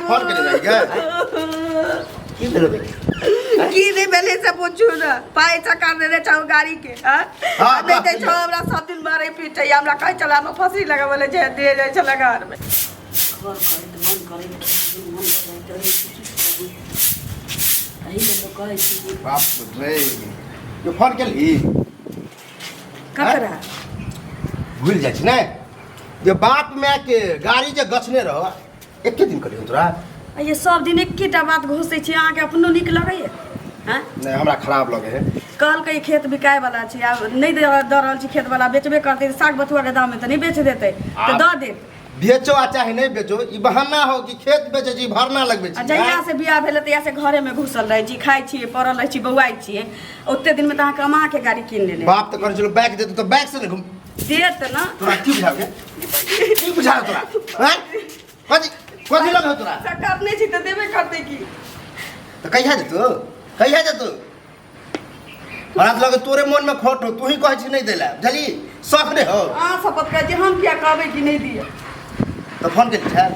Phone केने रही गे की भेलो बे? की नहि भेलै से पूछू ने पाइ चका देने छौ गाड़ी के हाँ? हाँ, आ नहि दै छौ बाप रे। हमरा सब दिन मारै पीटै हमरा कहै छलै हम फँसी लगाबै लए जे दे जाइ छलै घरमे घर करैत मन करैत मन भऽ जाइत रहै छै की करू एहि लेल लोक कहै छै जे बाप रे यो फोन केलही ककरा भूलि जाइ छी ने जे बाप माय के गाड़ी जे गछने रह एके दिन करियौ तोरा आ ये सब दिन एकेटा बात घोसै छी अहाँके अपनो नीक लगैए हँ नहि हमरा खराब लगे है कहलकै खेत बिकाय वाला छै आब नहि दऽ दऽ रहल छी खेत वाला बेचबे करतै तऽ साग बथुआके दाममे तऽ नहि बेच देतै तऽ आब- दऽ देत बेचो आ चाहे नहि बेचो ई बहाना हो कि खेत बेचे छी भरना लगबै आ छी जहिया से बियाह भेलै तहिया से घरेमे घुसल रहै छी खाइ छियै पड़ल रहै छी बौआइ छियै ओते दिनमे तऽ अहाँ कमा के गाड़ी कीन लेने बाप तऽ कहै छलो बैग देतौ तऽ बैग से ने घुम देत ने तोरा की बुझाव गे की बुझाव तोरा हैं कथी कथी लगे तोरा सरकार नहि छी तऽ देबे करतै की तऽ कहिया देतौ कहिया देतौ हमरा तऽ लगे तोरे मोनमे खोट हो तू ही कहै छी नहि दै लए बुझली शौक नहि हो अहाँ शपथ कहै छी हम किया कहबै कि नहि दिअ तऽ फोन केली छै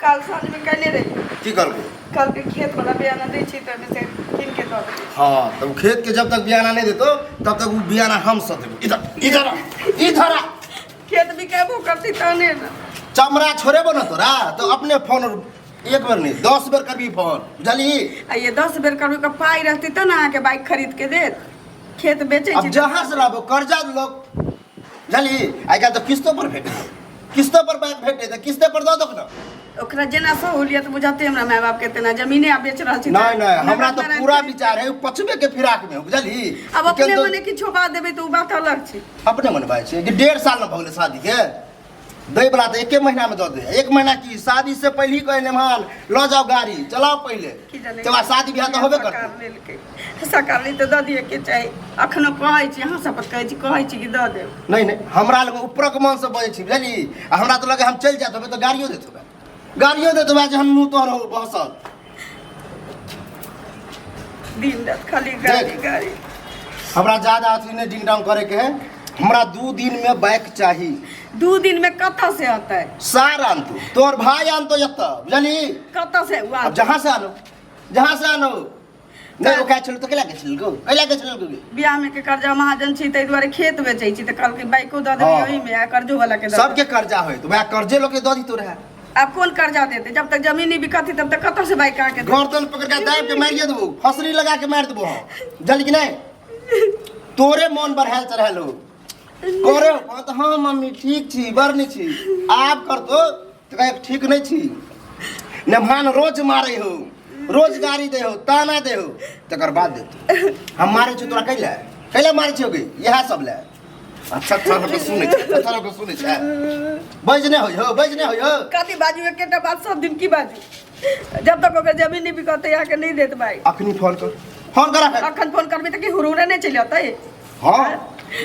काल्हि साँझमे कहने रहियै की करबो कहलकै खेत वाला बयाना दै छी तऽ ओहिमे से कीन के दऽ देबै हाँ तऽ ओ खेत के जब तक बियाना नहीं देतो तब तक वो बियाना हम सब देबो इधर इधर आ, इधर आ। खेत बिकेबो करतै तहने ने चमड़ा छोड़ेबो ना तोरा तो अपने फोन एक बेर नहीं 10 बेर करबी फोन बुझली आ ये 10 बेर करबै के पाइ रहतै तब ने अहाँके बाइक खरीद के देत खेत बेचै अब छी जहाँ से लाबो कर्जा लोग बुझली आइ काल्हि तऽ किस्तो पर भेटे किस्तो पर बाइक भेटे तऽ किस्ते पर दऽ दो ना ओकरा जेना सहूलियत बुझाते हमरा माय बाप के तेना जमीने आब बेच रहल छी नहीं नहीं हमरा तो पूरा विचार है पछबे के फिराक में बुझली अब अपने मने किछो बात देबै तऽ ओ बात अलग छै अपने मन भाई छै कि 1.5 साल न भऽ गेलै शादी के दै वाला तऽ एके महीना में दऽ दे एक महीना की शादी से पहले ही कहे मेहमान लऽ जाओ गाड़ी चलाओ पहले की जाने तकर बाद शादी बियाह तऽ होबे सरकार करतै लेलकै सरकार ले तऽ दऽ दिअ के चाही अखनो कहै छी अहाँ सब कहै छी कहै छी कि दऽ देब नहीं नहीं हमरा लग ऊपरक मन से बजै छी बुझली आ हमरा तऽ लगे हम चलि जायत होबै तऽ गाड़ियो देत होबै गाड़ियो देत होबै जे हम मुँह तोहर हो बहसल दिन रात खाली गाड़ी देख। गाड़ी हमरा ज्यादा अथी नहीं डिंग डांग करे के है हमरा 2 दिन में बाइक चाही 2 दिन में कतऽ से अतै सार आनतू तोहर भाई आनतो एतऽ बुझली कतऽ से उ अब जहाँ से आनो जहाँ से आनो नहीं ओ छल तो कैला के छल गो कैला के छल गो बियाह में के कर्जा महाजन छी ताहि दुआरे खेत बेचै छी तऽ कहलकै बाइको दऽ देबै हाँ। ओहिमे आ कर्जो वाला के दऽ सबके कर्जा होय तो वह कर्जे लोग के दऽ दी रहे आब कोन कर्जा देतै जब तक जमीन नहि बिकतै तब तक कतऽ से बाइक अहाँके देतै? गर्दन पकड़ के दाब के मारिए देबो फसरी लगा के मार देबो हम बुझली कि नहीं तोरे मन बढ़ायल चढ़ायल हो करे हो तो हाँ मम्मी ठीक छी बड़ नहीं छी आब कर दो तो कहे ठीक नहीं छी नमहान रोज मारे हो रोज गाड़ी दे हो ताना दे हो तकर बाद दे हम मारे छी तोरा कैला कैला मारे छी गे इएह सब ले अच्छा अच्छा लोक सुनै छै अच्छा लोक सुनै छै बज नहि होइ हो बज नहि होइ हो कथी बाजू एकेटा बात सब दिन की बाजू जब तक ओकर जमीन नहि बिकतै अहाँके नहि देत बाइक अखनी फोन कर फोन कर अखन अखन फोन करबै तऽ की हुरुरे नहि चलि अतै हाँ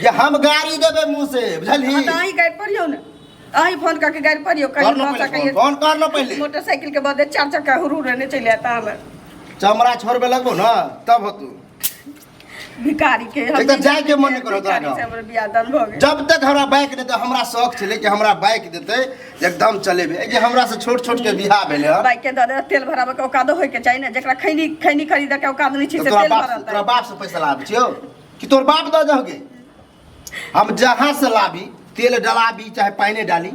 जे हम गाड़ी देबै मुँह से बुझलही तऽ अहीं गाड़ि पढ़ियौ ने अहीं फोन करके गाड़ि पढ़ियौ कहीं कर लो भऽ पहिले सकैए फोन फोन कर लो पहिले मोटरसाइकिल के बदले चार चक्का हुरुरे नहि चलि अता हमर चमड़ा छोड़बे लगबो ना तब होतू भिखारी के हम एक तऽ जायके मन नहि करत भिखारी तोरा से हमर बियाह दान भऽ गेल जब तक हमरा बाइक नहीं हमरा शौक छलै कि हमरा बाइक देतै एकदम चलेबै जे हमरा से छोट छोट के बियाह भेलै हँ बाइक के दऽ दे तेल भराबे के औकादो होय के चाही ने जेकरा खैनी खैनी खरीदे के औकात नहि छै तऽ से तोरा तेल बाप भरतै तोरा बाप से पैसा लाबै छियौ कि तोर बाप दऽ दहोगे हम जहाँ से लाबी तेल डलाबी चाहे पानि डाली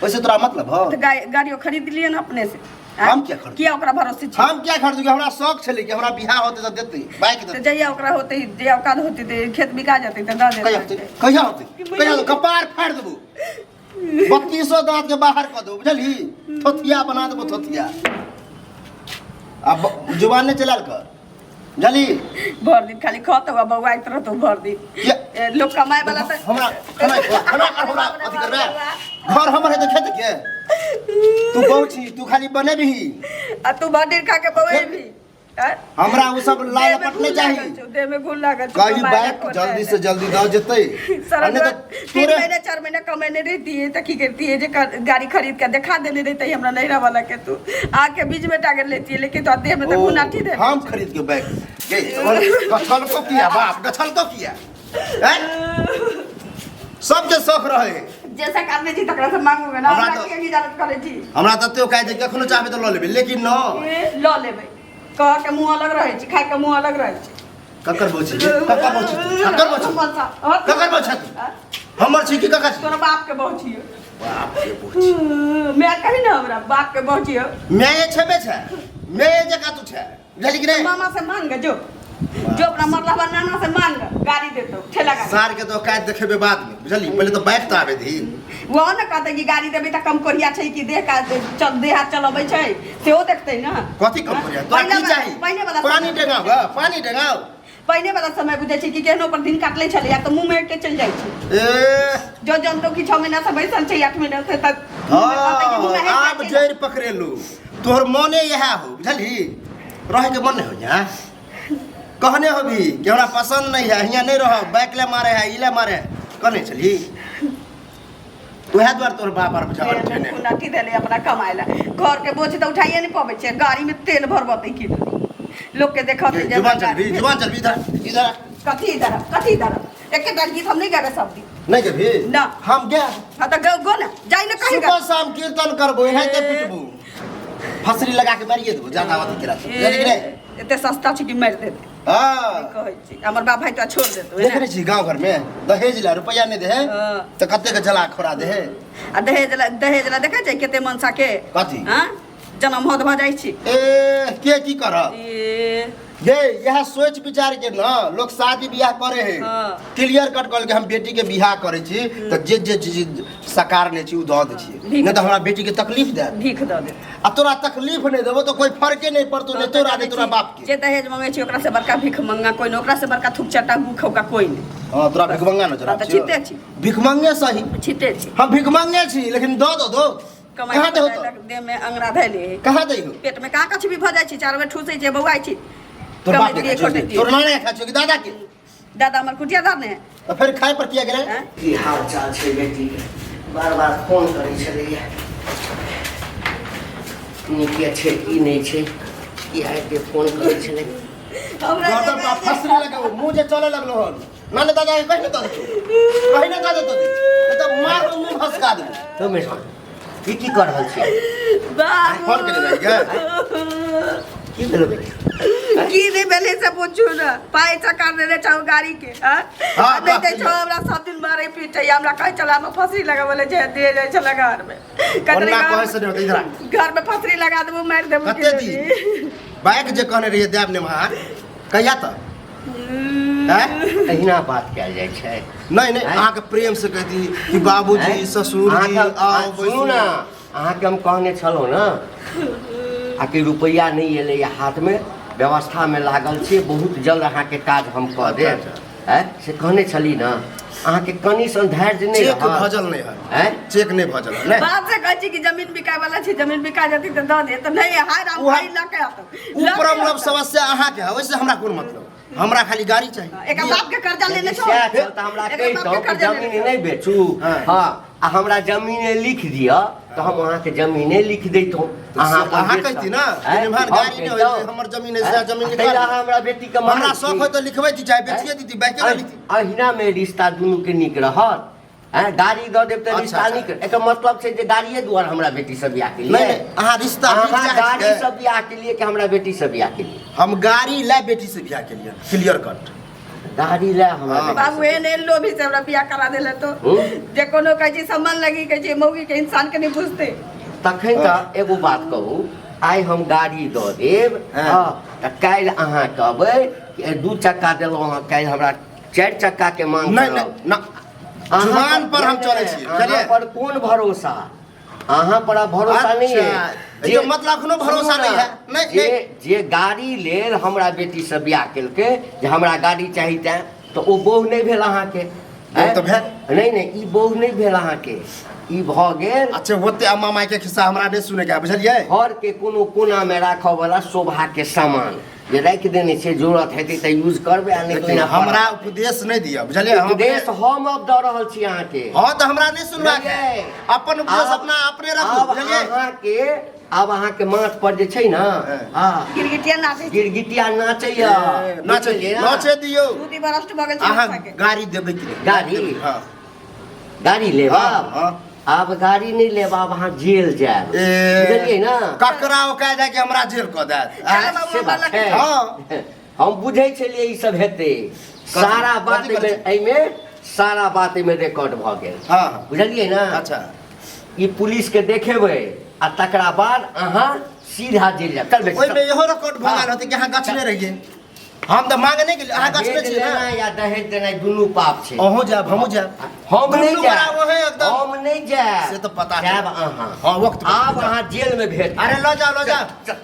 ओहिसे तोरा मतलब हो तऽ गाड़ियो खरीद लियै ने अपने से हम किया खरीदब? किया ओकरा भरोसे छी हम क्या खरीदूंगे हमरा शौक छलै कि हमरा बियाह होतै तऽ देतै बाइक तऽ देतै जहिया ओकरा होतै जहिया औकात होतै तऽ खेत बिका जेतै तऽ दऽ कहिया होतै देतै कहिया होतै कहिया होतै? कपार फाड़ि देबौ बत्तीसो दाँत के बाहर कऽ देबौ बुझलही थोथिया बना देबौ थोथिया आब जुबान नहि चलायल कर बुझलही भरि दिन खाली खतौ आ बौआइत रहतौ भरि दिन किया? ए, लोक कमाए वाला तऽ हमरा हमरा हमरा हमरा अथी करबै घर हमर है तऽ खेत के तू बहु छी तू खाली बनेबही आ तू भरि दिन खा के बौएबही आँय? हमरा ओ सब लाल देह में लपट नहीं घुन चाही लागल छौ, देह में घुन लागल छौ, कही कमाए बाइक ला जल्दी कोन से जल्दी दऽ जेतै आ सर नहि तऽ तीन तोरे महीना 4 महीना कमेने रहितियै तऽ की करतियै जे गाड़ी खरीद के देखा देने रहितै हमरा नैहरा वाला के तू आके बीच में टांगे लेतियै लेकिन तो देह में तऽ ओ, घुन आठी दे हम खरीद के बाइक गे गछल को किया बाप गछल को किया हैं? सबके शौक रहे जे सरकार ने छी तकरा से मांगू ना। हमरा हमरा तऽ- के इजाजत करै छी? हमरा तते औकात है, कखनो चाहबै तऽ लऽ लेबै, लेकिन न लऽ लेबै कह के मुँह अलग रहै छै, खाय के मुँह अलग रहै छै। ककर बोल छी? ककर बोल छी? ककर बोल छी? ककर बोल छी? हमर छी कि ककर छी? तोरा बाप के बहु छियो। बाप के बोल छी। मैं कही ना, हमरा बाप के बहु छियो। मैं छेबे छै, मैं जका तू छै, बुझली कि नहीं? मामा से मांग, जो जो अपना मरला बा नाना से मांग, गाड़ी देतो ठेला गाड़ी। सार के तो औकात देखेबे बाद में, बुझली? पहले तो बैठ तो आबे दी। वो ने कहते कि गाड़ी देबै तऽ कम कोरिया छै कि देह का चल देह हाथ चलबै छै, सेहो देखतै ना। कथी कम करिया तोरा? पहिले की चाही? पहिने वाला पानी समय। डेंगाउ ग, पानी डेंगाउ। पहिने वाला समय बुझै छै कि केहनो पर दिन काटले छलै या तऽ मुँह में के चलि जाइ छै। ए जो जनतो कि 6 महीना से बैसल छै, 8 महीना से, तक मुँह में कहतै कि मुँह में हाँ, हेट आब जाइ छै। जड़ि पकड़ेलू, तोहर मने इएह हो, बुझलही? रहे के मन नहीं हो यहाँ। कहने हो भी कि हमरा पसंद नहीं है, हियाँ नहीं रहो, बैक ले मारे है, ई ले मारे है, कहने छली। उएह दुआरे तोहर बाप आर झगड़ उठेने। खून अथी देले अपना कमाए ला, घर के बोझ तऽ उठाइए नहीं पबै छै, गाड़ी में तेल भरबतै की लोक के देखत जे जुबान चलबी, जुबान चलबी, इधर इधर। कथी इधर, कथी इधर? एकेटा गीत हम नहीं गाबै सब दिन। नहीं गेबी? ना। हम गए। हाँ तऽ गो गो ना, जाइ ना कहीं। सुबह शाम कीर्तन करबो, एनाहिते पिटबो, फसरी लगा के मारिए देबो, ज्यादा अथी केला से। बुझली कि नहीं? एते सस्ता छै कि मारि देतै। हाँ। कहै छी हमर बाप भाई तो छोड़ देतौ। देख रहे छी गांव घर में दहेज ला रुपया नहीं दे है तो कते के जला खोरा दे है। आ दहेज ला, दहेज ला देखै छै कते मनसा के कथी? हाँ, जनम होत भऽ जाइ छै। ए के की करब? ए ये यह सोच विचार के न लोग शादी बियाह करे है। क्लियर कट कहल के हम बेटी के बियाह करे छी तो जे जे चीज साकार नहीं छी उ दऽ दै छी, नहीं तो हमरा बेटी के तकलीफ दे। भीख दऽ देत। आ तोरा तकलीफ नहीं देबो तो कोई फर्के नहीं पड़तो, नहीं तोरा नहीं तोरा बाप के। जे दहेज मंगे छी ओकरा से बड़का भीख मंगा कोई नहीं, ओकरा से बड़का थूक चटा गु खौका कोई नहीं। हां, तोरा भीख मंगा न जरा। तऽ छिते छी। भीख मंगे सही। छिते छी। हम भीख मंगे छी, लेकिन दऽ दो दो। कमाई कहाँ दे हो तो? देह में अंगरा धैले। कहाँ दे हो? पेट में कहाँ कछु भी भऽ जाइ छै, चार बेर ठूसै छै, बौआइ छै। तोर बाप के कमेतियै, खाइ छौ? खोटैतियै। तोर नाना के खाइ छौ कि दादा के? दादा हमर कुटिया धार ने। तऽ फेर खाय पर किया गेलै? आँय? की हाल चाल छै बेटीके? बार बार फोन करै छलैया, नीके छै की नहि छै? किया एते फोन करै छलै? हमरा गर्दन पर फसरी लगे, मुँह जे चले लगलो हन। नाने दादा के कहि ने दऽ देतौ, कहि ने दऽ देतौ, तऽ मार मुँह भसका देबौ। तो मेहमान ई की कर रहल छियै? बाबू। फोन केने रही गे? की भेलो बेटी? की नहीं भेलै से पूछू ना, पैसा कर देने छौ गाड़ी के। हाँ? हाँ, आ नहीं दै बाप छौ, हमरा सब दिन मारे पीटे, हमरा कहै छला हम फसरी लगाबे जे दे जाइ छला घर में। कहै ओना छलै, कहै से नहि होतै, इधर आ। घर में फसरी लगा देबो, मारि देबो। कते दिन बाइक जे कहने रहियै देब ने वहाँ, कहिया तक हैं? अहिना बात कयल जाइ छै? नहीं नहीं, हैं? अहाँके प्रेम से कह दी कि बाबूजी हैं? ससुर जी अहाँके- आओ बैसू। सुनू ने, अहाँके हम कहने छलहुँ ने आ कि रुपैआ नहि एलैए हाथमे, व्यवस्थामे लागल छी, बहुत जल्द अहाँके काज हम कऽ देब। अच्छा। आँय, से कहने छली ने अहाँके? कनि सन धैर्य नहि चेक रहत? भजल नहीं है। आँय? चेक नहीं भजल है नहीं। बाप से कहै छी कि जमीन बिकाय वाला छै, जमीन बिका जेतै तऽ दऽ दे, तऽ नहि, हाय राम। उहा- भाई लऽ के आतो। उ प्रॉब्लम समस्या अहाँके है, ओहिसे हमरा कोन मतलब, हमरा खाली गाड़ी चाही। एकर बाप के कर्जा लेने यदि छौ। सएह छल तऽ हमरा एकर बाप के कहितहुँ कि कर्जा लेने जमीन छौ। नहि बेचू। हाँ। हँ, आ हमरा जमीने लिख दिअ तऽ हम अहाँके जमीने लिख दैतहुँ। अहाँ अपन अहाँ बेच कहिती ना, आँय? कि निभान हम गाड़ी नहि होइ, कहितहुँ। हमर जमीन है, सएह जमीन ताहि लए लिखा। अहाँ हमरा बेटीके मारै हमरा छी। शौक होइ तऽ लिखबै छी, चाहे बेचिए दीदी, बैंके में लिखती। अहिना मे रिश्ता दुनू के नीक रहत? आँय, गाड़ी दऽ देब तऽ अच्छा, रिश्ता अच्छा। नीक? एकर मतलब छै जे गाड़िए दुआरे हमरा बेटी से बियाह केलियै? नहीं नहीं, अहाँ रिश्ता अहाँ नीक चाहै गाड़ी छियै। से बियाह केलियै कि हमरा बेटी से बियाह केलियै? हम गाड़ी ला बेटी से बियाह केलियै, क्लियर कट। गाड़ी लए हमरा हाँ। बेटी बाबू से। एहन एहन लोभी से हमरा बियाह करा देले तो जे कोनो कहै छै सम्मान लगी, कहै छै मौगी के इंसान के नहीं बुझते। तखन तऽ एगो बात कहू, आइ हम गाड़ी दऽ देब। हाँ। हँ, तऽ काल्हि अहाँ कहबै कि दू चक्का देलहुँ अहाँ, काल्हि हमरा चारि चक्का के मांग नहीं करब। नहीं ना, अहाँ जुबान पर हम चलै नहि, छी। अहाँ चलिए। पर कोन भरोसा? अहाँ पर आब भरोसा नहीं है। अच्छा, ये मतलब अखनो भरोसा सुनू ना, नहीं है। नहीं, जे नहीं। जे गाड़ी लेल हमरा बेटी से बियाह केलकै जे हमरा गाड़ी चाही, तैं तऽ ओ बहु नहि भेल अहाँके। बहु तऽ भेल। नहि नहि, ई बहु नहि भेल अहाँके, ई भऽ गेल। अच्छा, ओते अम्मा माई के खिस्सा हमरा नहीं सुने के है, बुझलियै? घर के कोनो कोना में राखऽ वाला शोभा के सामान जे राखि देने छै, जरूरत हेतै तऽ यूज करबै आ नहि देखियौ, तऽ हमरा उपदेश नहि दिअ, बुझलियै? हम उपदेश हम अब दऽ रहल छी अहाँके। हँ, तऽ हमरा नहि सुनबाक है। बुझलियै? अपन उपदेश अपना अपने रखू। आब बुझलियै? अहाँके आब अहाँके माथ पर जे छै ने, हँ, गिरगिटिया नाचै छै। गिरगिटिया नाचैया। नाचे बुझलियै? नाचे दियौ। बुद्धि भ्रष्ट भऽ गेल छै अहाँ बच्चा के। गाड़ी देबै कि नहि? गाड़ी? हँ। गाड़ी लेब हाँ, आब? हाँ। आब गाड़ी नहि लेब, आब अहाँ जेल जायब। ए, बुझलियै ने? ककरा ओ कह दे कि हमरा जेल कऽ देत। चलो बाबू, से हमरा बात लग छै। हाँ। हम बुझै छलियै ई सब हेतै। सारा बात कथी करै एहिमे सारा बात एहिमे रिकॉर्ड भऽ गेल। हाँ। बुझलियै ने? अच्छा। ई पुलिस के देखेबै आ तकरा बाद अहाँ सीधा जेल जायब। चल बेटी, ओहिमे चल। इहो रिकॉर्ड भऽ गेल होतै कि अहाँ गछने रहियै। हम तऽ मांगे नहि गेलियै, अहाँ गछने दहेज छियै ने। लेनाइ या दहेज देनाइ दुनू पाप छै। अहूँ जायब, हमहूँ जायब। हम नहि दुनू जायब। बराबर है एकदम। हम नहि जायब। से तऽ पता छै। जायब अहाँ। हाँ, वक्त पर। आब अहाँ जेल में भेट। अरे लऽ जाओ, लऽ जाओ।